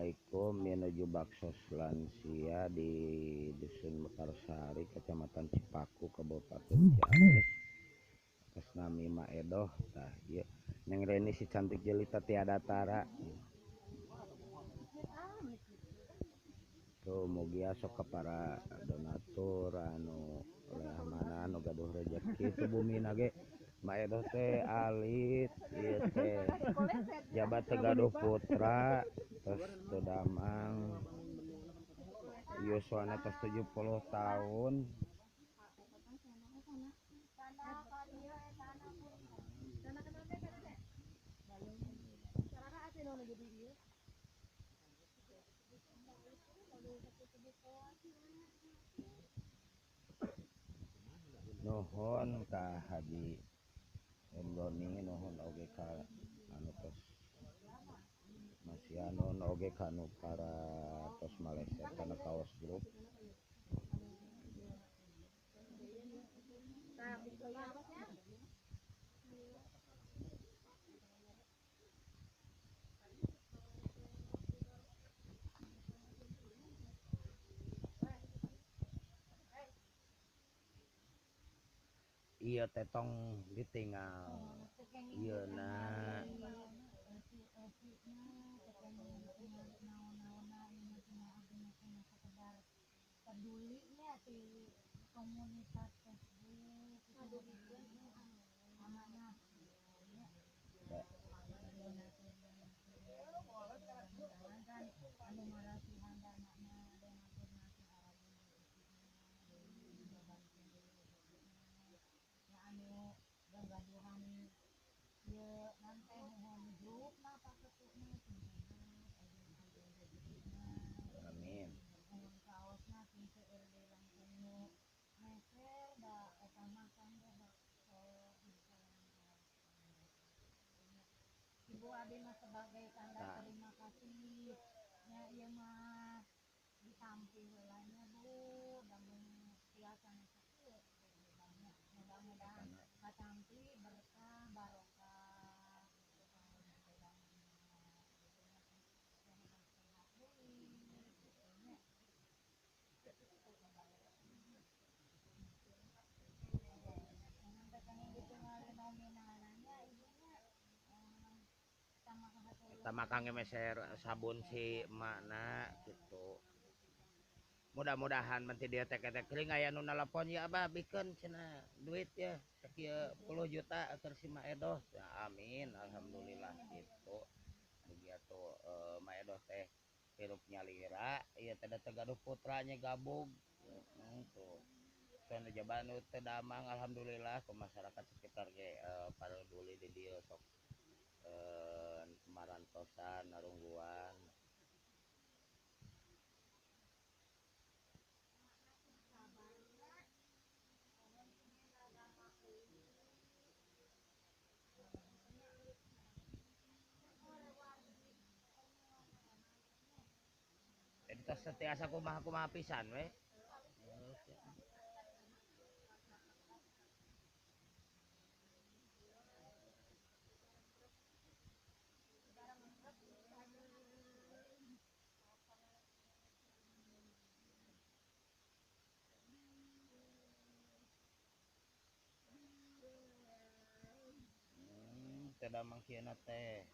Assalamualaikum menuju baksos lansia di Dusun Mekarsari, Kecamatan Cipaku, Kabupaten Ciamis. Atas nami Mak Edoh. Tah ieu Neng Reni si cantik jelita tiada tara. Tuh mugia sok ka para donatur anu leah mana anu gaduh rejeki tu bumina ge Mak Edoh teh alit ieu teh jabat teh gaduh putra terus teu damang yuswana tos 70 tahun. Nuhun ka Haji Doni, nuhun oge ka anu tos masihan, nuhun oge ka anu para tos maleset kana kaos grup. Iya tetong ditinggal iya na pedulinya di komunitas Facebook amanah amin. Ibu abi mah sebagai tanda terima kasih nya ieu mah ditampi heula nya Bu, lamun tiasa sakieu mudah-mudahan katampi berkah barokah Tama kang meser sabun si emakna gitu. Mudah-mudahan nanti dia tek-tek kering aya nu nalapon ya abah bikeun cenah duit ya sakieu 10 juta keur si Mak Edoh. Ya, amin alhamdulillah gitu. Mugia tuh Mak Edoh teh hirup nyalira ieu teh da teu gaduh putranya gabug. Tuh. Soalna jaba nu teu damang alhamdulillah ke masyarakat sekitar ge paraduli di dieu sok marantosan narungguan. Jadi tos setiasa kumaha-kumaha pisan we. Teu damang kieuna teh.